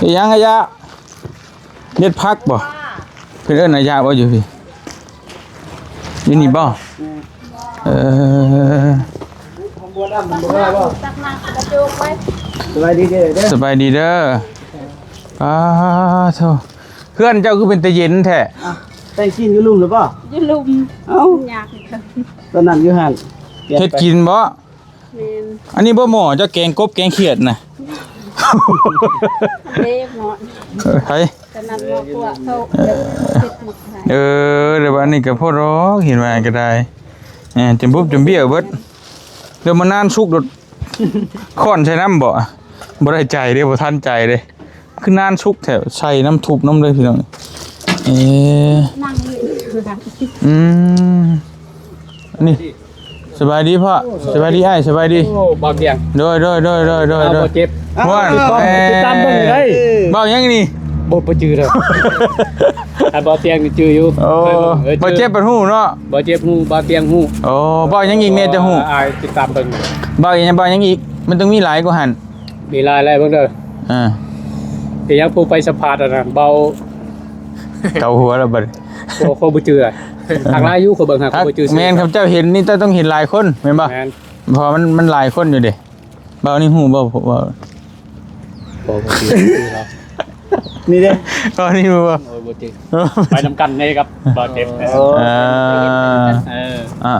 ເຮັດຫຍັງອາຍະ? ເດັດຜັກບໍ່? ເພິ່ນເອີ້ນອາຍະບໍ່ຢູ່ພີ້? ຢູ່ນີ້ບໍ່? ເອີ ສະບາຍດີເດີ ສະບາຍດີເດີ. ປາໂທ້ ເຮືອນເຈົ້າຄືເປັນຕາເຢັນແທ້? ອ້າວ ແຕ່ງກິນຢູ່ລຸ່ມຫຼືບໍ່? ຢູ່ລຸ່ມ. ເອົ້າ ມັນຍາກ ຕອນນັ້ນຢູ່ຫັ້ນ ເຮັດກິນບໍ່? ແມ່ນ. ອັນນີ້ບໍ່ໝໍ້ເຈົ້າແກງກົບແກງຂຽດນະ? ເດ້ໝໍ້ ໃຜ? ຕອນນັ້ນໝໍ້ພວກເຂົາເຮັດໝົດໃຫ້. ເອີ ແຕ່ວ່າອັນນີ້ກໍພໍດອກ ເຫັນວ່າກໍໄດ້ ເອີ ຈົນບຸບຈົນບ້ຽວເບິດ. ແລ້ວມານານສຸກໂດດ ຄ້ອນໃສ່ນ້ຳບໍ່? ບໍ່ໄດ້ໃຈເດ້ ບໍ່ທັນໃຈເດ້. ຄືນານສຸກແທ້ ໃສ່ນ້ຳທຸບນ້ຳເລີຍພີ່ນ້ອງ. ເອີ ນັ່ງຢູ່ ອືມ ນີ້ ສະບາຍດີພໍ່ ສະບາຍດີອ້າຍ ສະບາຍດີ. ໂອ້ ບ່າວຕຽງ ໂດຍ ໂດຍ ໂດຍ ໂດຍ ໂດຍ ເອົາ ໂດຍ ບໍ່ເຈັບ ຫ້ວຍ ຕິດຕາມ ເອີ ຕິດຕາມເບິ່ງຢູ່ໄດ໋. ບ່າວຫຍັງນີ້? ບໍ່ ບໍ່ຈື່ແລ້ວ ຖ້າບ່າວຕຽງນີ້ຈື່ຢູ່. ໂອ້ ເອີ ບໍ່ເຈັບເພິ່ນຮູ້ເນາະ ບໍ່ເຈັບຮູ້ ບ່າວຕຽງຮູ້. ໂອ້ ບ່າວຫຍັງອີກແນ່ຈະຮູ້? ອ້າຍຕິດຕາມເບິ່ງ ບ່າວຫຍັງ ບ່າວຫຍັງອີກ? ມັນຕ້ອງມີຫຼາຍກວ່າຫັ້ນ. ມີຫຼາຍແລ້ວເບິ່ງເດີ. ອ່າ ອີຫຍັງຜູ້ໄປສຳພາດອັນນັ້ນ ເບົາ ເກົາຫົວແລ້ວບັດນີ້. ໂອ້ ຂ້ອຍບໍ່ຈື່. ຄັກຫຼາຍຢູ່ ຂ້ອຍເບິ່ງຫາ ຂ້ອຍບໍ່ຈື່ຊື່. ແມ່ນ ເຂົາເຈົ້າເຫັນນີ້ຕ້ອງເຫັນຫຼາຍຄົນແມ່ນບໍ່? ແມ່ນ ເພາະວ່າມັນ ມັນຫຼາຍຄົນຢູ່ເດ້. ເບົານີ້ຮູ້ບໍ່? ເບົາ ບໍ່ ບໍ່ຈື່ແລ້ວ ນີ້ເດ້ ເບົານີ້ຮູ້ບໍ່? ໂອ້ຍ ບໍ່ຈື່ ໄປນຳກັນເດ້ກັບບ່າວເຈັບ. ເອີ ເອີ ອ່າ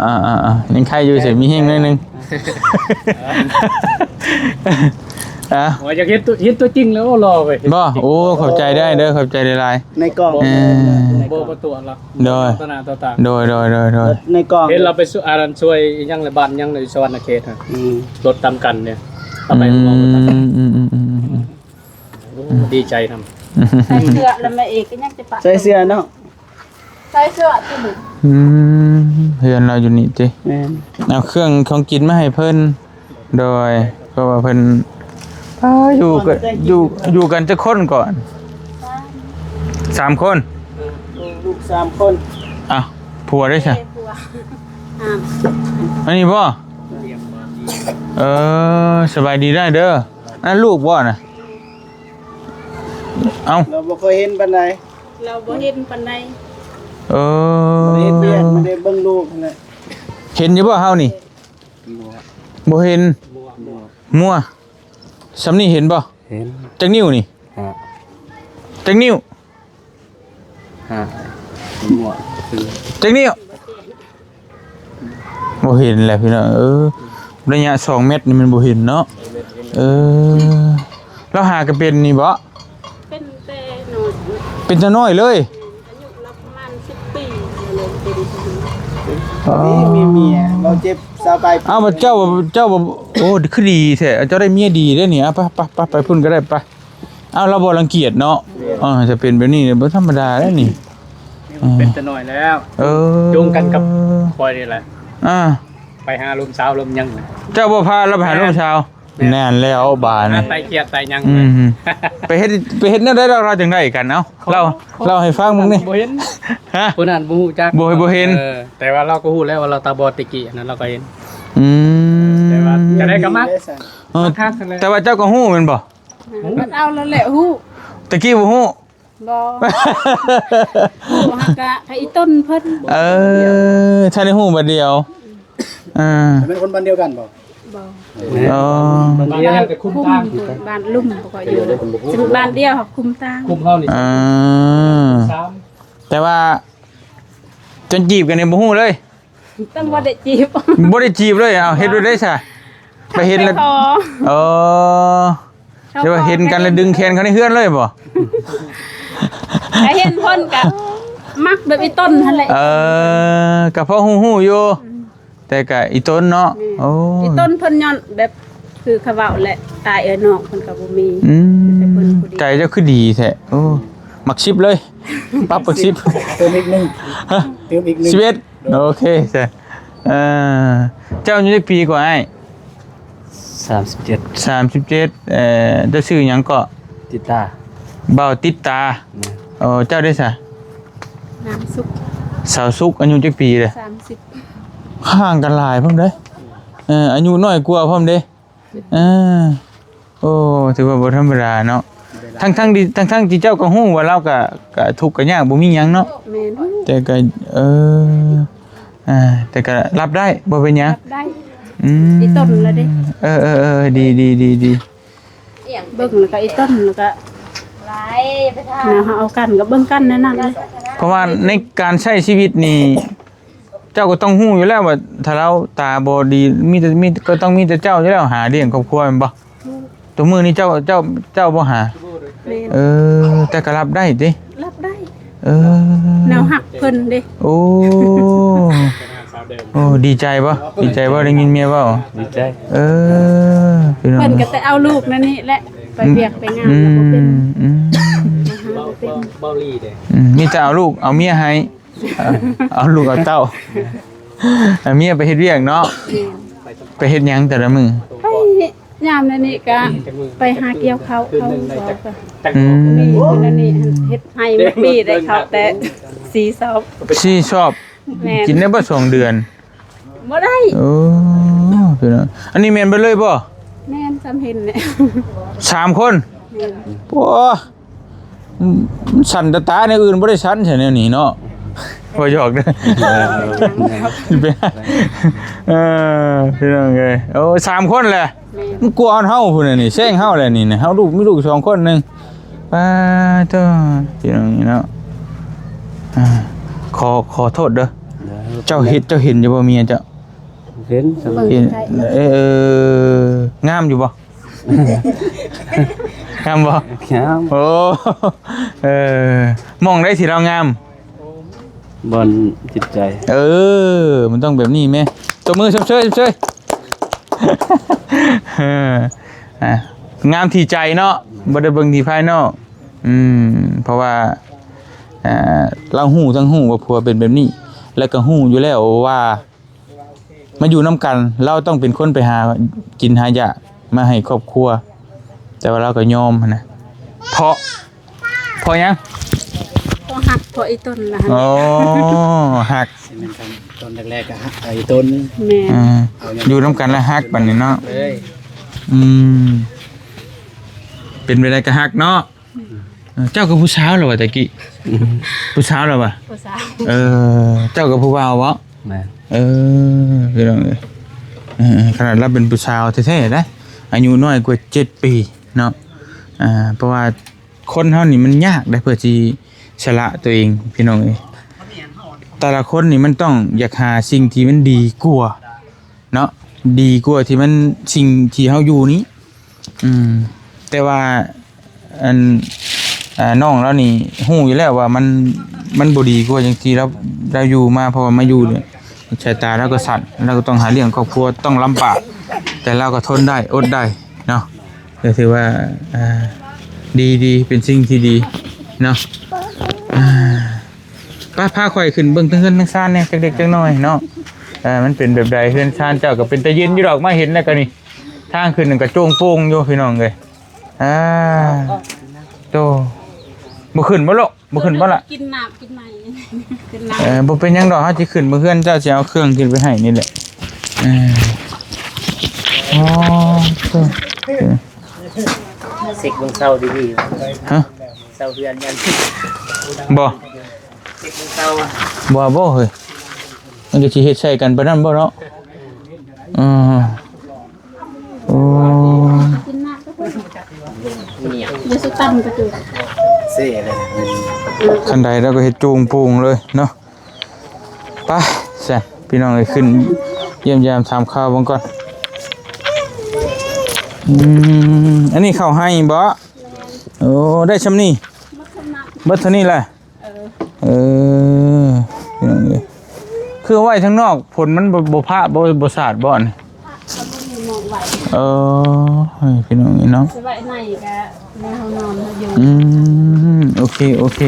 ໆໆ ຍັງໄຄຢູ່ ຊິມີແຮງໜ້ອຍໜຶ່ງ. ອ່າ ໂອ້ຍ ຢາກເຫັນຕົວ ເຫັນຕົວຈິງແລ້ວ ໂອ້ ຫຼໍ່ເວີຍ. ບໍ່? ໂອ້ ຂອບໃຈໄດ້ເດີ ຂອບໃຈຫຼາຍໆ ໃນກ້ອງ. ເອີ ບໍ່ ບໍ່ຕົວະລະ ໂດຍ ຕໍ່ໜ້າຕໍ່ຕາ ໂດຍໆໆໆ ໃນກ້ອງ ເຫັນລາວໄປຊ່ວຍ ອັນນັ້ນ ຊ່ວຍອີຫຍັງລະ ບ້ານຫຍັງໃນສະຫວັນນະເຂດຫັ້ນ. ອືມ ລົດຕຳກັນເດ້ ເອົາໄປ ອືມ ອືມໆໆໆ ໂອ້ ດີໃຈນຳ. ໃສ່ເສື້ອລະແມ່ເອກ ກໍຍັງຈະປະ ໃສ່ເສື້ອເນາະ ໃສ່ເສື້ອຕິລູກ. ອືມ ເຮືອນລາວຢູ່ນີ້ຕິ? ແມ່ນ ເອົາເຄື່ອງຂອງກິນມາໃຫ້ເພິ່ນ. ໂດຍ ເພາະວ່າເພິ່ນ ເອີ ຢູ່ກັນ ຢູ່ ຢູ່ກັນຈັກຄົນກ່ອນ? ສາມ ສາມຄົນ. ເອີ ລູກສາມຄົນ. ອ້າວ ຜົວເດ້ຊະ? ເອີ ຜົວ ອັນນີ້ບໍ່? ເອີ ສະບາຍດີໄດ້ເດີ. ອັນນັ້ນລູກບໍ່ນະ? ເອົ້າ ລາວບໍ່ຄ່ອຍເຫັນປານໃດ ລາວບໍ່ເຫັນປານໃດ. ເອີ ບໍ່ໄດ້ເຮັດວຽກ ບໍ່ໄດ້ເບິ່ງລູກຫັ້ນແຫຼະ. ເຫັນຢູ່ບໍ່ເຮົານີ້? ບໍ່ ບໍ່ເຫັນ. ບໍ່ ບໍ່ ມົວ. ສ່ຳນີ້ເຫັນບໍ່? ເຫັນ. ຈັກນິ້ວນີ້? ຫ້າ. ຈັກນິ້ວ? ຫ້າ. ມົວ. ຈັກນິ້ວ? ບໍ່ເຫັນແຫຼະພີ່ນ້ອງເອີຍ. ໄລຍະສອງແມັດນີ້ມັນບໍ່ເຫັນເນາະ. ເອີ ລາວຫາກະເປັນນີ້ບໍ່? ເປັນແຕ່ນ້ອຍ ເປັນແຕ່ນ້ອຍເລີຍ. ອາຍຸລາວປະມານສິບປີ ເລີຍເປັນ. ອໍ ມີເມຍ ເວົ້າເຈັບຊາວປາຍປີ. ອ້າວ ເຈົ້າ ເຈົ້າ ໂອ້ ຄືດີແທ້ ເຈົ້າໄດ້ເມຍດີເດ້ນີ້. ອາ ໄປ ໄປ ໄປ ໄປພຸ້ນກໍໄດ້ ໄປ. ອ້າວ ລາວບໍ່ລັງກຽດເນາະ. ເອີ ຈະເປັນແບບນີ້ບໍ່ທຳມະດາເດ້ນີ້. ເປັນແຕ່ນ້ອຍແລ້ວ. ເອີ ຈູງກັນກັບຂ້ອຍນີ້ແຫຼະ. ອ່າ ໄປຫາລົມສາວລົມຫຍັງ. ເຈົ້າບໍ່ພາລາວໄປຫາລົມສາວ? ແມ່ນ. ແນ່ນແລ້ວບາດນີ້ ໄຕກຽດໄຕຫຍັງ. ອືມ ໄປເຮັດ ໄປເຮັດແນວໃດລາວ ລາວຈັ່ງໄດ້ກັນ? ເອົ້າ ເລົ່າ ເລົ່າໃຫ້ຟັງເບິ່ງນີ້. ບໍ່ເຫັນ. ຮະ? ຜູ້ນັ້ນບໍ່ຮູ້ຈັກ. ບໍ່ ບໍ່ເຫັນ. ເອີ ແຕ່ວ່າລາວກໍຮູ້ແລ້ວວ່າລາວຕາບອດແຕ່ກີ້ ອັນນັ້ນລາວກໍເຫັນ. ອືມ ແຕ່ວ່າຈັ່ງໃດກໍມັກ. ເອີ ແຕ່ວ່າເຈົ້າກໍຮູ້ແມ່ນບໍ່? ມັນເອົາແລ້ວແຫຼະ ຮູ້. ແຕ່ກີ້ບໍ່ຮູ້. ບໍ່ ຮູ້ຫາກະໄອ້ອີຕົນເພິ່ນ. ເອີ ທ່ານໄດ້ຮູ້ບາດດຽວ. ເອີ ເປັນຄົນບ້ານດຽວກັນບໍ່? ບໍ່. ອໍ ບ້ານດຽວ ບ້ານລຸມ ບ້ານລຸມ ເຂົາຢູ່ບ້ານດຽວ ຄຸມຕ່າງ ຄຸມເຮົານີ້. ເອີ ແຕ່ວ່າຈົນຈີບກັນນີ້ບໍ່ຮູ້ເລີຍ. ຕ້ອງບໍ່ໄດ້ຈີບ ບໍ່ໄດ້ຈີບເລີຍ. ເອົ້າ ເຮັດແນວໃດຊະ? ໄປເຫັນແລ້ວ. ອໍ ແຕ່ວ່າເຫັນກັນແລ້ວດຶງແຂນເຂົ້າໃນເຮືອນເລີຍບໍ່? ໄປເຫັນເພິ່ນກະມັກແບບອີຕົນຫັ້ນແຫຼະ. ເອີ ກະພໍຮູ້ໆຢູ່. ອືມ ແຕ່ກະອີຕົນເນາະ. ແມ່ນ. ໂອ້ ອີຕົນເພິ່ນຍ້ອນແບບ ຄືເຂົາເວົ້າແຫຼະ ອ້າຍເອື້ອຍນ້ອງເພິ່ນກໍບໍ່ມີ. ອືມ ມີແຕ່ເພິ່ນຜູ້ດຽວ. ໃຈເຈົ້າຄືດີແທ້. ໂອ້ ມັກສິບເລີຍ ປັບປັກສິບ. ເຕີມອີກໜຶ່ງ. ຮະ? ເຕີມອີກໜຶ່ງ. ສິບເອັດ. ໂອເຄ ເອີ ເຈົ້າອາຍຸຈັກປີກວ່າອ້າຍ? ສາມສິບເຈັດ. ສາມສິບເຈັດ. ເອີ ເຈົ້າຊື່ຫຍັງເກາະ? ຕິດຕາ. ບ່າວຕິດຕາ. ແມ່ນ. ໂອ້ ເຈົ້າເດ້ຊະ? ນາງສຸກ. ສາວສຸກ ອາຍຸຈັກປີເດ້? ສາມສິບ. ຫ່າງກັນຫຼາຍພ້ອມເດ້. ເອີ ອາຍຸນ້ອຍກວ່າພ້ອມເດ້. ເອີ ໂອ້ ຖືວ່າບໍ່ທຳມະດາເນາະ. ທັງໆທີ່ ທັງໆທີ່ເຈົ້າກໍຮູ້ວ່າລາວກໍ ກໍທຸກກໍຍາກ ບໍ່ມີຫຍັງເນາະ. ແມ່ນ. ແຕ່ກໍ ເອີ ອ່າ ແຕ່ກໍຮັບໄດ້ ບໍ່ເປັນຫຍັງ. ຮັບໄດ້. ອືມ ອີຕົນລະເດ້. ເອີໆໆ ດີໆໆໆ ເບິ່ງແລ້ວກໍອີຕົນ ແລ້ວກໍແນວເຮົາເອົາກັນກໍເບິ່ງກັນແນວນັ້ນເລີຍ. ເພາະວ່າໃນການໃຊ້ຊີວິດນີ້ ເຈົ້າກໍຕ້ອງຮູ້ຢູ່ແລ້ວວ່າ ຖ້າລາວຕາບໍ່ດີ ມີແຕ່ ມີ ກໍຕ້ອງມີແຕ່ເຈົ້າຢູ່ແລ້ວຫາລ້ຽງຄອບຄົວແມ່ນບໍ່? ທຸກມື້ນີ້ເຈົ້າ ເຈົ້າ ເຈົ້າບໍ່ຫາ? ແມ່ນ. ເອີ ແຕ່ກໍຮັບໄດ້ຕິ? ຮັບໄດ້. ເອີ ແນວຮັກເພິ່ນເດ້. ໂອ້ ໂອ້ ດີໃຈບໍ່? ດີໃຈບໍ່ ໄດ້ຍິນເມຍເວົ້າ? ດີໃຈ. ເອີ ພີ່ນ້ອງ ເພິ່ນກໍແຕ່ເອົາລູກນັ້ນນີ້ແຫຼະ ໄປວຽກໄປງານ ອືມ ແລ້ວບໍ່ເປັນ ອືມ ມາຫາບໍ່ເປັນ ເວົ້າລີເດ້. ອືມ ມີແຕ່ເອົາລູກເອົາເມຍໃຫ້ ເອົາລູກເອົາເຕົ້າ ເອົາເມຍໄປເຮັດວຽກເນາະ. ແມ່ນ. ໄປເຮັດຫຍັງແຕ່ລະມື້? ໄປ ຍາມນັ້ນນີ້ກະໄປຫາກ່ຽວເຂົ້າ ເຂົາບອກກະ ອືມ ມີຢູ່ນັ້ນນີ້ ເຮັດໄຮ່ໝົດປີໄດ້ເຂົ້າແຕ່ສີ່ຊອບ ສີ່ຊອບ. ແມ່ນ. ກິນໄດ້ບໍ່ສອງເດືອນ? ບໍ່ໄດ້. ໂອ້ ພີ່ນ້ອງ ອັນນີ້ແມ່ນເບິດເລີຍບໍ່? ແມ່ນ ສ່ຳເຫັນແຫຼະ ສາມຄົນ. ແມ່ນ. ໂອ້ ອືມ ມັນສັ່ນຕາຕາ ແນວອື່ນບໍ່ໄດ້ສັ່ນຊະແນວນີ້ເນາະ ບໍ່ຫຍອກເດີ. ເອີ ພີ່ນ້ອງເອີຍ ໂອ້ ສາມຄົນແຫຼະ. ແມ່ນ. ມັນກວນເຮົາພຸ້ນນະນີ້ ແຊງເຮົາແຫຼະນີ້ນະ ເຮົາລູກ ມີລູກສອງຄົນໜຶ່ງ. ປາໂທ້ ພີ່ນ້ອງນີ້ເນາະ ອ່າ ຂໍ ຂໍໂທດເດີ. ເຈົ້າເຮັດ ເຈົ້າເຫັນຢູ່ບໍ່ເມຍເຈົ້າ? ເຫັນ ເຫັນ. ເອີ ງາມຢູ່ບໍ່? ງາມບໍ່? ງາມ. ໂອ້ ເອີ ໝ່ອງໃດທີ່ລາວງາມ? ບ່ອນຈິດໃຈ. ເອີ ມັນຕ້ອງແບບນີ້ແມ. ຕົບມືຊົມເຊີຍ ຊົມເຊີຍ. ເອີ ອ່າ ງາມທີ່ໃຈເນາະ ບໍ່ໄດ້ເບິ່ງທີ່ພາຍນອກ. ອືມ ເພາະວ່າ ອ່າ ລາວຮູ້ ທັງຮູ້ວ່າຜົວເປັນແບບນີ້ ແລ້ວກໍຮູ້ຢູ່ແລ້ວວ່າ ມາຢູ່ນຳກັນ ລາວຕ້ອງເປັນຄົນໄປຫາກິນຫາຢາກມາໃຫ້ຄອບຄົວ ແຕ່ວ່າລາວກໍຍອມຫັ້ນນະ ເພາະ ເພາະຫຍັງ? ເພາະຮັກ ເພາະອີຕົນນະ. ອໍ ຮັກ ແມ່ນ ຕອນແລກໆກໍຮັກ ໄອ້ຕົນ. ແມ່ນ. ອ່າ ຢູ່ນຳກັນແລ້ວຮັກບັດນີ້ເນາະ. ເລີຍ. ອືມ ເປັນໄປໄດ້ກໍຮັກເນາະ. ເອີ ເຈົ້າກໍຜູ້ສາວແລ້ວວ່າແຕ່ກີ້? ອືມ ຜູ້ສາວແລ້ວວ່າ? ຜູ້ສາວ. ເອີ ເຈົ້າກໍຜູ້ບ່າວບໍ? ແມ່ນ. ເອີ ພີ່ນ້ອງເອີຍ ເອີ ຂະໜາດລາວເປັນຜູ້ສາວແທ້ໆນະ ອາຍຸນ້ອຍກວ່າເຈັດປີເນາະ. ອ່າ ເພາະວ່າຄົນເຮົານີ້ມັນຍາກເດ້ ເພື່ອຊິສະຫຼະຕົວເອງ ພີ່ນ້ອງເອີຍ. ແຕ່ລະຄົນນີ້ມັນຕ້ອງຢາກຫາສິ່ງທີ່ມັນດີກວ່າ ເນາະ ດີກວ່າທີ່ມັນ ສິ່ງທີ່ເຮົາຢູ່ນີ້. ອືມ ແຕ່ວ່າ ອັນ ອ່າ ນ້ອງລາວນີ້ຮູ້ຢູ່ແລ້ວວ່າມັນ ມັນບໍ່ດີກວ່າຈັ່ງທີ່ລາວ ລາວຢູ່ມາ ເພາະວ່າມາຢູ່ນີ້ ສາຍຕາລາວກໍສັ້ນ ລາວກໍຕ້ອງຫາລ້ຽງຄອບຄົວ ຕ້ອງລຳບາກ ແຕ່ລາວກໍທົນໄດ້ ອົດໄດ້ເນາະ. ກໍຖືວ່າ ອ່າ ດີໆ ເປັນສິ່ງທີ່ດີເນາະ. ອ່າ ໄປ ພາຂ້ອຍຂຶ້ນເບິ່ງເທິງເຮືອນເທິງຊານແດ່ ຈັກເລັກຈັກນ້ອຍເນາະ. ເອີ ມັນເປັນແບບໃດ ເຮືອນຊານເຈົ້າກໍເປັນຕາເຢັນຢູ່ດອກ ມາເຫັນແລ້ວກໍນີ້ ທາງຂຶ້ນນັ້ນກໍໂຈງໂປ່ງຢູ່ ພີ່ນ້ອງເອີຍ. ອ່າ ໂຕ ບໍ່ຂຶ້ນບໍ່ລູກ? ບໍ່ຂຶ້ນບໍ່ລະ? ກິນນ້ຳ ກິນໃໝ່ ກິນນ້ຳ. ເອີ ບໍ່ເປັນຫຍັງດອກ ເຮົາຊິຂຶ້ນເມືອເຮືອນ ເຈົ້າຊິເອົາເຄື່ອງຂຶ້ນໄປໃຫ້ນີ້ແຫຼະ. ເອີ ອໍ ໂຕ ເຊັກເບິ່ງເສົາດີໆ. ຮະ? ເສົາເຮືອນຍັງ ບໍ່ ເຊັກເບິ່ງເສົາ. ບໍ່ ບໍ່ເຮີ້ຍ ມັນກໍຊິເຮັດໃສ່ກັນປານນັ້ນບໍ່ເນາະ? ເອີ ໂອ້ ຄັນໃດແລ້ວກໍເຮັດໂຈງໂປ່ງເລີຍເນາະ. ໄປຊັ້ນ ພີ່ນ້ອງເອີຍ ຂຶ້ນຢ້ຽມຢາມຖາມຂ່າວເບິ່ງກ່ອນ. ອືມ ອັນນີ້ເຂົ້າໄຮ່ບໍ? ໂອ້ ໄດ້ຊ່ຳນີ້ ເບິດເທົ່ານີ້ແຫຼະ. ເອີ ເອີ ພີ່ນ້ອງເອີຍ ຄືເອົາໄວ້ທາງນອກ ຝົນມັນບໍ່ ບໍ່ພະ ບໍ່ ບໍ່ສາດບໍ່ອັນນີ້? ພະ ເອົາໄວ້ນອກໄວ້. ເອີ ໃຫ້ພີ່ນ້ອງເອີຍເນາະ ຊິໄວ້ໃນກະແນວເຮົານອນເຮົາຢູ່. ອືມ ໂອເຄ ໂອເຄ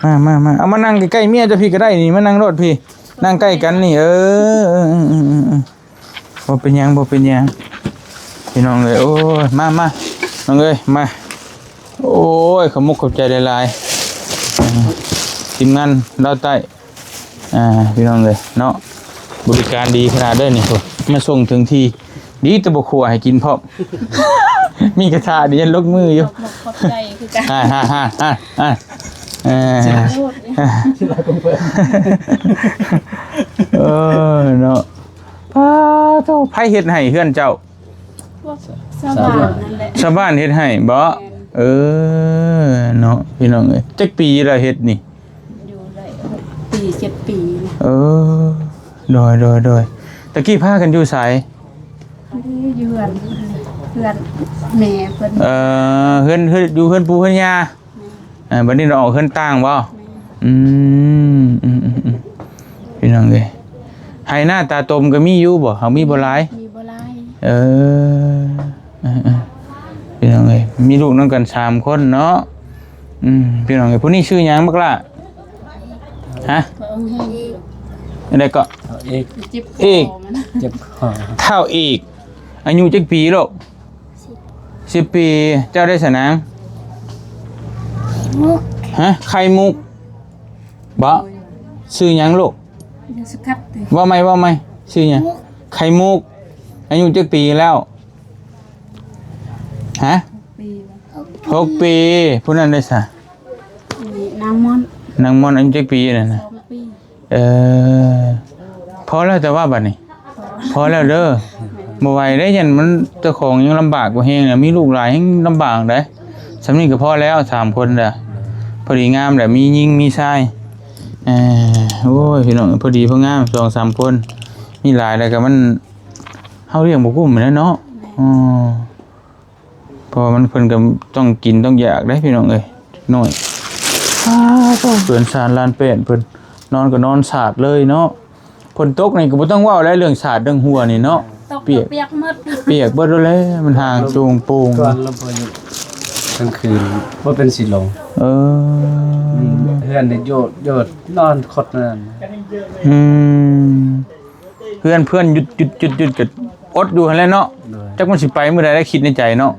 ມາ ມາ ມາ ເອົາມານັ່ງໃກ້ໆເມຍເຈົ້າພີ້ກໍໄດ້ນີ້ ມານັ່ງໂລດພີ້ ນັ່ງໃກ້ກັນນີ້. ເອີ ເອີ ເອີ ເອີ ບໍ່ເປັນຫຍັງ ບໍ່ເປັນຫຍັງ ພີ່ນ້ອງເອີຍ. ໂອ້ຍ ມາ ມາ ນ້ອງເອີຍ ມາ. ໂອ້ຍ ຂອບມຸກຂອບໃຈຫຼາຍໆ ທີມງານລາວໃຕ້ ອ່າ ພີ່ນ້ອງເອີຍເນາະ ບໍລິການດີຂະໜາດເດ້ນີ້. ໂອ້ ມາສົ່ງເຖິງທີ່ ດີແຕ່ບໍ່ຂົ້ວໃຫ້ກິນພ້ອມ. ມີກະທະນີ້ຍັງລົງມືຢູ່. ຂອບ ຂອບໃຈຄືກັນ. ອ່າ ອ່າ ອ່າ ອ່າ ເອີ ເອີເນາະ. ປ້າໂທ້ ໃຜເຮັດໃຫ້ເຮືອນເຈົ້າ? ພວກຊາວບ້ານນັ້ນແຫຼະ. ຊາວບ້ານເຮັດໃຫ້ບໍ? ແມ່ນ. ເອີ ເນາະ ພີ່ນ້ອງເອີຍ. ຈັກປີລະເຮັດນີ້? ຢູ່ໄດ້ຫົກປີເຈັດປີ. ເອີ ໂດຍ ໂດຍ ໂດຍ. ຕະກີ້ພາກັນຢູ່ໃສ? ຢູ່ເຮືອນ ເຮືອນແມ່ເພິ່ນ. ເອີ ເຮືອນ ເຮືອນ ຢູ່ເຮືອນປູ່ເຮືອນຍ່າ. ແມ່ນ. ເອີ ບັດນີ້ລະອອກເຮືອນຕ່າງບໍ? ແມ່ນ. ອືມ ອືມ ອືມ ອືມ ພີ່ນ້ອງເອີຍ. ໄຮ່ນາຕາຕົມກໍມີຢູ່ບໍ? ເຮົາມີບໍ່ຫຼາຍ? ມີບໍ່ຫຼາຍ. ເອີ ເອີ ເອີ ພີ່ນ້ອງເອີຍ ມີລູກນຳກັນສາມຄົນເນາະ. ອືມ ພີ່ນ້ອງເອີຍ ຜູ້ນີ້ຊື່ຫຍັງບັກຫຼ້າ? ຮະ? ອັນໃດເກາະ? ເອກ. ເອກ. ເຈັບຄໍມັນ ເຈັບຄໍ. ທ້າວເອກ ອາຍຸຈັກປີລູກ? ສິບປີ. ເຈົ້າໄດ້ສະນາງ? ໄຂ່ມຸກ. ຮະ? ໄຂ່ມຸກບໍ? ໂດຍ. ຊື່ຫຍັງລູກ? ເວົ້າໃໝ່ ເວົ້າໃໝ່ ຊື່ຫຍັງ? ໄຂ່ມຸກ. ອາຍຸຈັກປີແລ້ວ? ຮະ? ຫົກປີ. ຫົກປີ. ຜູ້ນັ້ນເດຊະ? ນີ້ນາງມ່ອນ. ນາງມ່ອນອາຍຸຈັກປີນັ້ນນະ? ສອງປີ. ເອີ ພໍແລ້ວ ແຕ່ວ່າບັດນີ້ ພໍແລ້ວເດີ. ບໍ່ໄຫວເດ້ ຢ້ານມັນ ເຈົ້າຂອງຍັງລຳບາກບໍ່ແຮງ ມີລູກຫຼາຍແຮງລຳບາກໃດ໋. ສ່ຳນີ້ກໍພໍແລ້ວ ສາມຄົນເດີ ພໍດີງາມແຫຼະ ມີຍິງມີຊາຍ. ເອີ ໂອ້ຍ ພີ່ນ້ອງ ພໍດີພໍງາມ ສອງສາມຄົນ. ມີຫຼາຍແລ້ວກໍມັນ ເຮົາລ້ຽງບໍ່ກຸ້ມແຫຼະເນາະ. ອໍ ເພາະວ່າມັນ ເພິ່ນກໍຕ້ອງກິນຕ້ອງຢາກເດ້ ພີ່ນ້ອງເອີຍ ເດັກນ້ອຍ. ອ້າ ເຮືອນຊານລານແປດເພິ່ນ ນອນກໍນອນສາດເລີຍເນາະ. ຝົນຕົກນີ້ກໍບໍ່ຕ້ອງເວົ້າແລ້ວ ເລື່ອງສາດເລື່ອງຮົ່ວນີ້ເນາະ. ຕົກ ປຽກ ປຽກໝົດ ປຽກເບິດແລ້ວ ມັນຫ່າງໂຈງໂປ່ງ ກ່ອນລະບໍ່ຢູ່ກາງຄືນ ບໍ່ເປັນຊິລົງ. ເອີ ອືມ ເຮືອນນີ້ໂຍດ ໂຍດ ນອນຄົດນັ້ນ. ອືມ ເຮືອນເພື່ອນຢຸດ ຢຸດ ຢຸດ ຢຸດ ກໍອົດຢູ່ຫັ້ນແຫຼະເນາະ. ໂດຍ. ຈັກມັນຊິໄປມື້ໃດ ໄດ້ຄິດໃນໃຈເນາະ.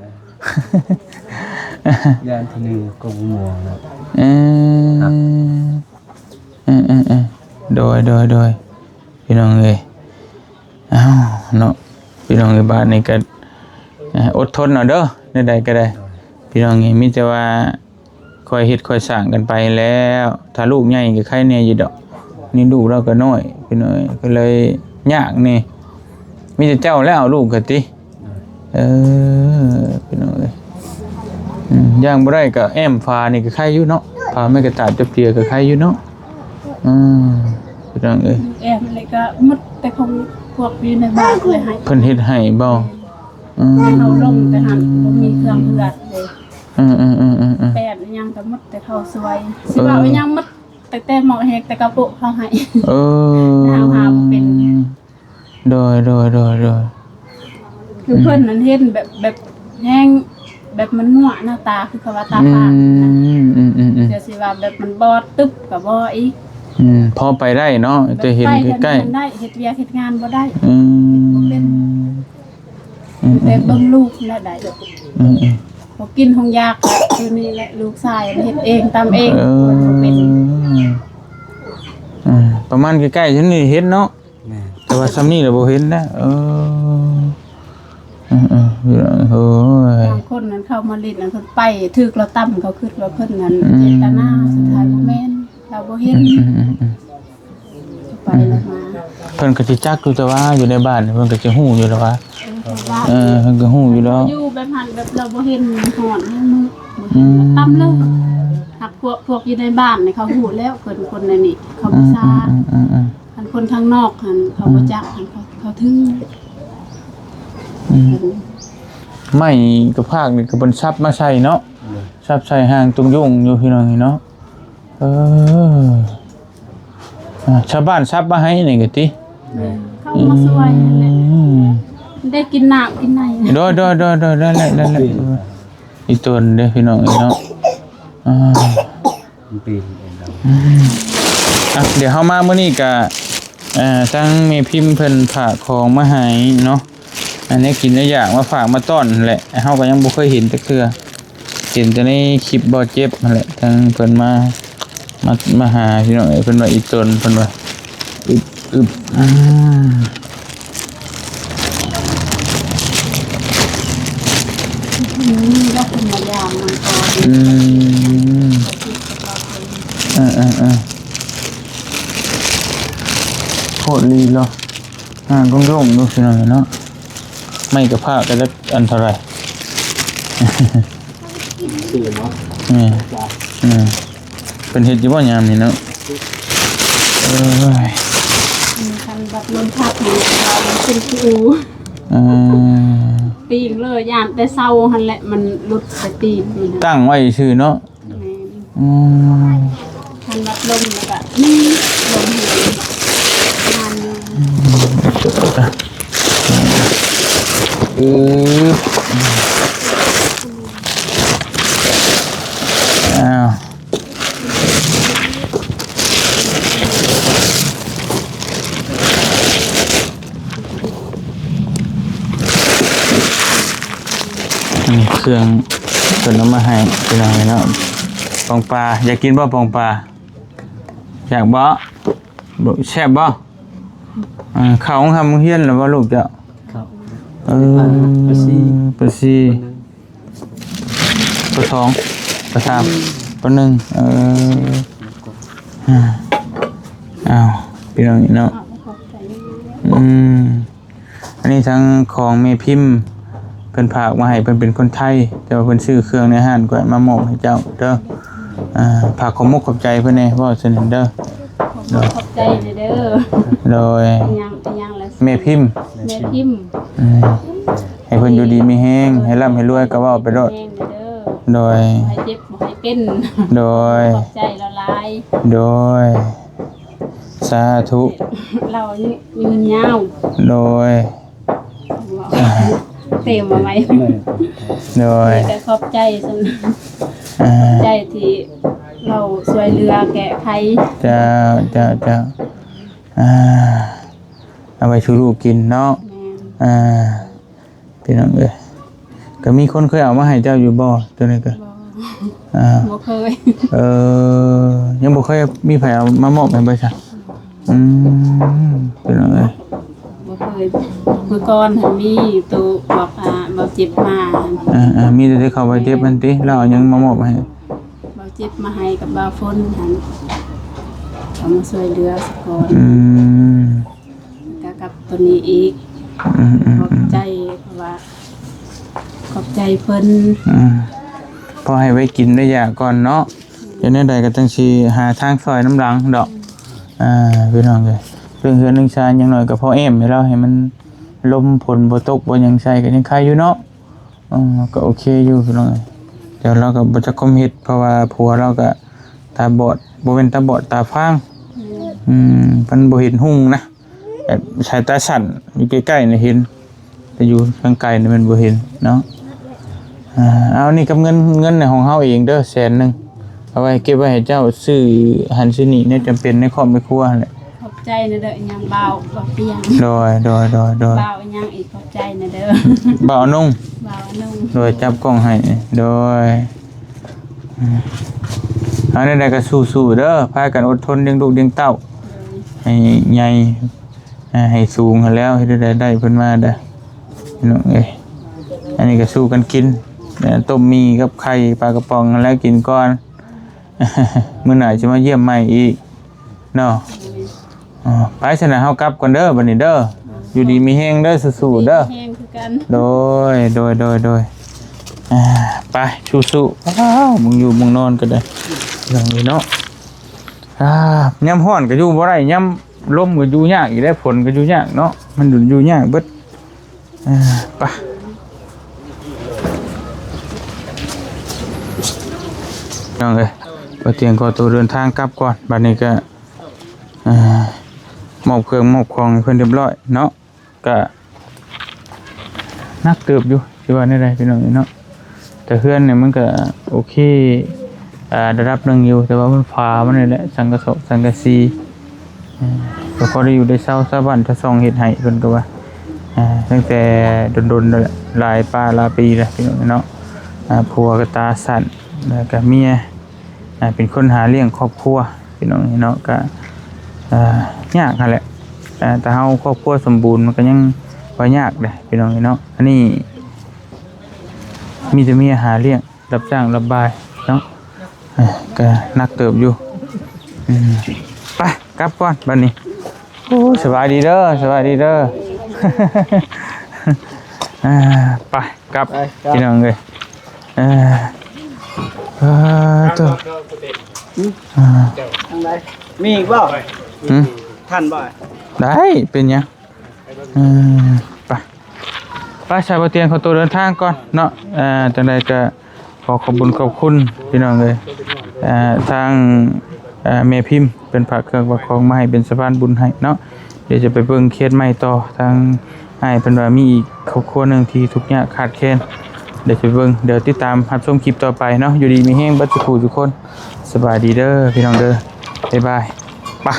ຢ້ານຜູ້ໜຶ່ງກໍບໍ່ມ່ວນເນາະ. ເອີ ເອີ ເອີ ເອີ ໂດຍ ໂດຍ ໂດຍ ພີ່ນ້ອງເອີຍ. ອ້າວ ເນາະ ພີ່ນ້ອງເອີຍ ບາດນີ້ກໍ ເອີ ອົດທົນເອົາເດີ ແນວໃດກໍໄດ້. ໂດຍ. ພີ່ນ້ອງເອີຍ ມີແຕ່ວ່າ ຄ່ອຍເຮັດຄ່ອຍສ້າງກັນໄປແລ້ວ ຖ້າລູກໃຫຍ່ກໍໄຄແດ່ຢູ່ດອກ. ນີ້ລູກລາວກໍນ້ອຍ ພີ່ນ້ອງເອີຍ ກໍເລີຍຍາກແດ່. ມີແຕ່ເຈົ້າແລ້ວເອົາລູກກໍຕິ. ເອີ ພີ່ນ້ອງເອີຍ ອືມ ຢ່າງບໍ່ໄດ້ກໍແອ້ມຝານີ້ກໍໄຄຢູ່ເນາະ. ຝາໄມ້ກະຕາດຈັບເຈື່ອກໍໄຄຢູ່ເນາະ. ອືມ ພີ່ນ້ອງເອີຍ ແອ້ມແລ້ວກໍໝົດແຕ່ຂອງພວກຢູ່ໃນບ້ານເພິ່ນໃຫ້ ເພິ່ນເຮັດໃຫ້ບໍ? ອືມ ເຮົາລົງແຕ່ຫັ້ນ ບໍ່ມີເຄື່ອງເຮືອນເດ້. ອືມໆໆໆໆ ແປ້ນອີ່ຫຍັງກໍໝົດແຕ່ເຂົາຊ່ວຍ ຊິເວົ້າອີ່ຫຍັງໝົດ ແຕ່ ແຕ່ໝໍ້ແຮກ ແຕ່ກະໂປະເຂົາໃຫ້. ເອີ ເຮົາຫາບໍ່ເປັນ. ໂດຍ ໂດຍ ໂດຍ ໂດຍ ຄືເພິ່ນນັ້ນເຫັນແບບ ແບບແຮງ ແບບມັນມົ້ວໜ້າຕາ ຄືເຂົາວ່າຕາຝາດ. ອືມໆໆໆ ແຕ່ຊິວ່າແບບມັນບອດຕຶບກໍບໍ່ອີກ. ອືມ ພໍໄປໄດ້ເນາະ ແຕ່ເຫັນໃກ້ໆ ໄດ້ ເຮັດວຽກເຮັດງານບໍ່ໄດ້. ອືມ ເຮັດບໍ່ເປັນ. ອືມ ແຕ່ເບິ່ງລູກແລ້ວໄດ້. ອືມໆ ບໍ່ກິນຫົງຢາກ ຄືນີ້ແຫຼະ ລູກຊາຍເຮັດເອງ ຕຳເອງ. ເອີ ເພິ່ນບໍ່ເປັນ. ອືມ ປະມານໃກ້ໆ ຊຳນີ້ເຫັນເນາະ. ແມ່ນ ແຕ່ວ່າຊຳນີ້ລະບໍ່ເຫັນນະ. ເອີ ເອີ ເອີ ໂອ້ຍ ບາງຄົນນັ້ນເຂົ້າມາຫຼິ້ນນັ້ນ ເພິ່ນໄປຖືກລາວຕຳ ເຂົາຄິດວ່າເພິ່ນນັ້ນ ອືມ ເຈດຕະນາ ສຸດທ້າຍບໍ່ແມ່ນ ລາວບໍ່ເຫັນ. ອືມໆໆໆ ໄປລະມາ ເພິ່ນກໍຊິຈັກຢູ່ ແຕ່ວ່າຢູ່ໃນບ້ານເພິ່ນກໍຊິຮູ້ຢູ່ແລ້ວວ່າ ເອີ ເພິ່ນກໍຮູ້ຢູ່ແລ້ວ ຢູ່ແບບຫັ້ນ ແບບລາວບໍ່ເຫັນ ຮ້ອນແຮງມືດ ອືມ ຕຳເລີຍ. ຫາກພວກ ພວກຢູ່ໃນບ້ານນີ້ເຂົາຮູ້ແລ້ວ ເພິ່ນຄົນໃນນີ້ເຂົາບໍ່ຊາ. ອືມໆໆ ຄັນຄົນທາງນອກຫັ້ນເຂົາບໍ່ຈັກ ອືມ ຫັ້ນເຂົາ ເຂົາຖື. ອືມ ໄມ້ກະພາກນີ້ກໍເພິ່ນສັບມາໃສ່ເນາະ. ໂດຍ ສັບໃສ່ຫາງຕຸງຍຸງຢູ່ ພີ່ນ້ອງເອີຍເນາະ. ເອີ ອ່າ ຊາວບ້ານສັບມາໃຫ້ນີ້ກະຕິ. ແມ່ນ ເຂົາມາຊ່ວຍຫັ້ນແຫຼະ. ອືມ ໄດ້ກິນນ້ຳກິນໃນ. ໂດຍໆໆໆ ນັ້ນແຫຼະ ນັ້ນແຫຼະ. ອີຕົນເດ້ ພີ່ນ້ອງເອີຍເນາະ. ອ່າ ມັນປີນເອງດອກ. ອືມ ອ່ະ ດຽວເຮົາມາມື້ນີ້ກະ ເອີ ທາງແມ່ພິມເພິ່ນຝາກຂອງມາໃຫ້ເນາະ. ອັນນີ້ກິນໄດ້ຢາກມາຝາກມາຕ້ອນແຫຼະ ເຮົາກໍຍັງບໍ່ເຄີຍເຫັນຈັກເທື່ອ ເຫັນແຕ່ໃນຄລິບບໍ່ເຈັບຫັ້ນແຫຼະ. ທາງເພິ່ນມາ ມາ ມາຫາ ພີ່ນ້ອງເອີຍ ເພິ່ນວ່າອີຕົນ ເພິ່ນວ່າ ອຶບ ອຶບ ອືມ. ອືມ ຢາກເພິ່ນມາຢາມນຳກ່ອນ. ອືມ ເອີໆໆ ໂຄດລີເນາະ. ອ່າ ໂລ່ງໆ ຢູ່ ພີ່ນ້ອງເນາະ. ໄມ້ກະພ້າກະຈັກອັນເທົ່າໃດ? ຊື່ບໍ່? ແມ່ນ ແມ່ນ. ເພິ່ນເຮັດຢູ່ບໍ່ຍາມນີ້ເນາະ? ເອີຍ ຄັນບັດລົມພັດນີ້ ເຮົາເປັນຄູ ອືມ ປີງເລີຍ ຢ້ານແຕ່ເຊົ້າຫັ້ນແຫຼະ ມັນຫຼຸດໄປຕີນນີ້ນະ. ຕັ້ງໄວ້ຊື່ເນາະ. ແມ່ນ ອືມ ຄັນວ່າລົມແລ້ວກະມີລົມແຮງ ປະມານນີ້. ອືມ ອ້າວ ອັນນີ້ເຄື່ອງເພິ່ນເອົາມາໃຫ້ພີ່ນ້ອງເນາະ. ປອງປາ ຢາກກິນບໍ່ປອງປາ? ຢາກບໍ່? ແຊບບໍ່? ອ່າ ເຂົ້າໂຮງຮ່ຳໂຮງຮຽນແລ້ວບໍ່ລູກເຈົ້າ? ເຂົ້າ ເອີ ປ.ສີ່ ປ.ສີ່ ປ.ໜຶ່ງ ປ.ສອງ ປ.ສາມ ປ.ໜຶ່ງ ເອີ ອ່າ ອ້າວ ພີ່ນ້ອງເນາະ. ອືມ ອັນນີ້ທາງຂອງແມ່ພິມ ເພິ່ນຝາກມາໃຫ້ ເພິ່ນເປັນຄົນໄທ ແຕ່ວ່າເພິ່ນຊື້ເຄື່ອງໃນຮ້ານຂ້ອຍມາມອບໃຫ້ເຈົ້າເດີ. ອ່າ ຝາກຂອບມົກຂອບໃຈເພິ່ນແດ່ ເວົ້າຊັ້ນເດີ. ຂອບໃຈເດີ. ໂດຍ ຫຍັງ ຫຍັງລະ ແມ່ພິມ ແມ່ພິມ. ອືມ ໃຫ້ເພິ່ນຢູ່ດີມີແຮງ ໃຫ້ລ່ຳໃຫ້ລວຍກໍເວົ້າໄປໂລດ. ແມ່ນເດີ. ໂດຍ ໃຫ້ເຈັບບໍ່ໃຫ້ເປັນ. ໂດຍ ຂອບໃຈລາຍໆ. ໂດຍ ສາທຸ ລາວຍືນຍາວ. ໂດຍ ເຕັມມາໄວ້. ໂດຍ ມີແຕ່ຂອບໃຈຊັ້ນ. ອ່າ ຂອບໃຈທີ່ລາວຊ່ວຍເຫຼືອແກ້ໄຂ. ເຈົ້າ ເຈົ້າ ເຈົ້າ. ອ່າ ເອົາໄວ້ສູ່ລູກກິນເນາະ. ແມ່ນ ອ່າ ພີ່ນ້ອງເອີຍ ກໍມີຄົນເຄີຍເອົາມາໃຫ້ເຈົ້າຢູ່ບໍ່ ໂຕນີ້ກໍ? ບໍ່ ອ່າ ບໍ່ເຄີຍ. ເອີ ຍັງບໍ່ເຄີຍມີໃຜເອົາມາມອບໃຫ້ບໍ່ຊະ? ອືມ ພີ່ນ້ອງເອີຍ ບໍ່ເຄີຍ. ເມື່ອກ່ອນຫັ້ນມີໂຕບອກ ອ່າ ເບົາເຈັບມາ. ອ່າໆ ມີແຕ່ເຂົາເບົາເຈັບຫັ້ນຕິ ລາວເອົາຫຍັງມາມອບໃຫ້? ເບົາເຈັບມາໃຫ້ກັບບ່າວຝົນຫັ້ນ ເຂົາມາຊ່ວຍເຫຼືອສາກ່ອນ. ອືມ ກະກັບໂຕນີ້ອີກ. ອືມໆໆ ຂອບໃຈ ເພາະວ່າຂອບໃຈເພິ່ນ. ອືມ ພໍໃຫ້ໄວ້ກິນໄດ້ຢາກກ່ອນເນາະ. ເຮັດແນວໃດກໍຈັ່ງຊິຫາທາງຊ່ອຍນຳຫຼັງດອກ. ອ່າ ພີ່ນ້ອງເອີຍ ເລື່ອງເຮືອນເລື່ອງຊານ ຢ່າງໜ້ອຍກໍພໍແອ້ມໃຫ້ລາວ ໃຫ້ມັນລົມຝົນບໍ່ຕົກບໍ່ຫຍັງໃສ່ ກໍຍັງໄຄຢູ່ເນາະ. ເອີ ກໍໂອເຄຢູ່ພີ່ນ້ອງເອີຍ ແຕ່ລາວກໍບໍ່ຈັກຄວາມເຮັດ ເພາະວ່າຜົວລາວກໍຕາບອດ ບໍ່ແມ່ນຕາບອດ ຕາຟາງ. ອືມ ມັນບໍ່ເຫັນຮຸ່ງນະ ແບບສາຍຕາສັ້ນ ຢູ່ໃກ້ໆນີ້ເຫັນ ແຕ່ຢູ່ທາງໄກນີ້ມັນບໍ່ເຫັນເນາະ. ອ່າ ເອົາ ນີ້ກັບເງິນ ເງິນໃນຂອງເຮົາເອງເດີ ແສນໜຶ່ງ ເອົາໄວ້ເກັບໄວ້ໃຫ້ເຈົ້າຊື້ຫັ້ນຊື້ນີ້ ແນວຈຳເປັນໃນຄອບໃນຄົວຫັ້ນແຫຼະ. ຂອບໃຈນະເດີ ອີຫຍັງ ບ່າວ ບ່າວປຽງ. ໂດຍ ໂດຍ ໂດຍ ໂດຍ ບ່າວອີຫຍັງອີກ ຂອບໃຈນະເດີ ບ່າວອະນົງ. ບ່າວອະນົງ. ໂດຍ ຈັບກ້ອງໃຫ້. ໂດຍ ເອົາ ແນວໃດກໍສູ້ໆເດີ ພາກັນອົດທົນລ້ຽງລູກລ້ຽງເຕົ້າ ໂດຍ ໃຫ້ໃຫຍ່ ອ່າ ໃຫ້ສູງຫັ້ນແລ້ວ ເຮັດໃດໄດ້ເພິ່ນມາເດີ ພີ່ນ້ອງເອີຍ. ອັນນີ້ກໍສູ້ກັນກິນ ຕົ້ມໝີ່ກັບໄຂ່ປາກະປ໋ອງຫັ້ນແຫຼະ ກິນກ່ອນ. ມື້ໜ້າຊິມາຢ້ຽມໃໝ່ອີກເນາະ. ອ່າ ໄປຊັ້ນນະ ເຮົາກັບກ່ອນເດີ ບັດນີ້ເດີ ຢູ່ດີມີແຮງເດີ ສູ້ໆເດີ. ແຮງຄືກັນ. ໂດຍ ໂດຍ ໂດຍ ໂດຍ. ອ່າ ໄປ ສູ້ໆ. ອ້າວ ມຶງຢູ່ມຶງນອນກໍໄດ້ ຢ່າງນີ້ເນາະ. ອ່າ ຍາມຮ້ອນກໍຢູ່ບໍ່ໄດ້ ຍາມລົມກໍຢູ່ຍາກອີກເດ້ ຝົນກໍຢູ່ຍາກເນາະ ມັນຢູ່ຍາກເບິດ. ອ່າ ໄປ ນ້ອງເອີຍ ບໍ່ຕຽງຂໍໂຕເດີນທາງກັບກ່ອນ. ບັດນີ້ກໍ ອ່າ ມອບເຄື່ອງມອບຂອງໃຫ້ເພິ່ນຮຽບຮ້ອຍເນາະ ກະໜັກເຕີບຢູ່ ຊິວ່າແນວໃດພີ່ນ້ອງເນາະ. ແຕ່ເຮືອນນີ້ມັນກະໂອເຄ ອ່າ ລະດັບໜຶ່ງຢູ່ ແຕ່ວ່າມັນຝາມັນນີ້ແຫຼະ ສັງກະສອບສັງກະສີ ເອີ ກໍພໍໄດ້ຢູ່ໄດ້ເຊົາ ຊາວບ້ານຊາວຊ່ອງເຮັດໃຫ້ ເພິ່ນກໍວ່າ ອ່າ ຕັ້ງແຕ່ດົນໆ ແລ້ວແຫຼະ ຫຼາຍປາຍຫຼາຍປີແລ້ວພີ່ນ້ອງເນາະ. ອ່າ ຜົວກໍຕາສັ້ນ ແລ້ວກໍເມຍ ອ່າ ເປັນຄົນຫາລ້ຽງຄອບຄົວພີ່ນ້ອງເນາະ ກະ ອ່າ ຍາກຫັ້ນແຫຼະ. ອ່າ ແຕ່ເຮົາຄອບຄົວສົມບູນ ມັນກໍຍັງບໍ່ຍາກເດ້ພີ່ນ້ອງເນາະ. ອັນນີ້ ມີແຕ່ເມຍຫາລ້ຽງ ຮັບຈ້າງຮັບບາຍເນາະ. ເອີ ກໍໜັກເຕີບຢູ່. ອືມ ໄປ ກັບກ່ອນບັດນີ້. ໂອ້ ສະບາຍດີເດີ ສະບາຍດີເດີ. ອ່າ ໄປ ກັບ ໄປ ກັບ ພີ່ນ້ອງເອີຍ. ເອີ ເອີ ໂຕ ອ່າ ທາງໃດ ມີອີກບໍ່? ຫືມ ທັນບໍ່? ໄດ້ ເປັນຫຍັງ? ເອີ ໄປ ໄປ ຊາວບໍ່ຕຽງ ຂໍຕົວເດີນທາງກ່ອນເນາະ. ເອີ ຈັ່ງໃດກໍ ຂໍຂອບບຸນຂອບຄຸນພີ່ນ້ອງເອີຍ ເອີ ທາງ ເອີ ແມ່ພິມເພິ່ນຝາກເຄື່ອງຝາກຂອງມາໃຫ້ເປັນສະພານບຸນໃຫ້ເນາະ. ດຽວຈະໄປເບິ່ງເຂດໃໝ່ຕໍ່. ທາງອ້າຍເພິ່ນວ່າມີອີກຄອບຄົວໜຶ່ງທີ່ທຸກຍາກຂາດແຄນ ດຽວຈະໄປເບິ່ງ. ດຽວຕິດຕາມຮັບຊົມຄລິບຕໍ່ໄປເນາະ. ຢູ່ດີມີແຮງເບິດສູ່ຜູ້ສູ່ຄົນ. ສະບາຍດີເດີພີ່ນ້ອງເດີ. ບາຍບາຍ. ໄປ.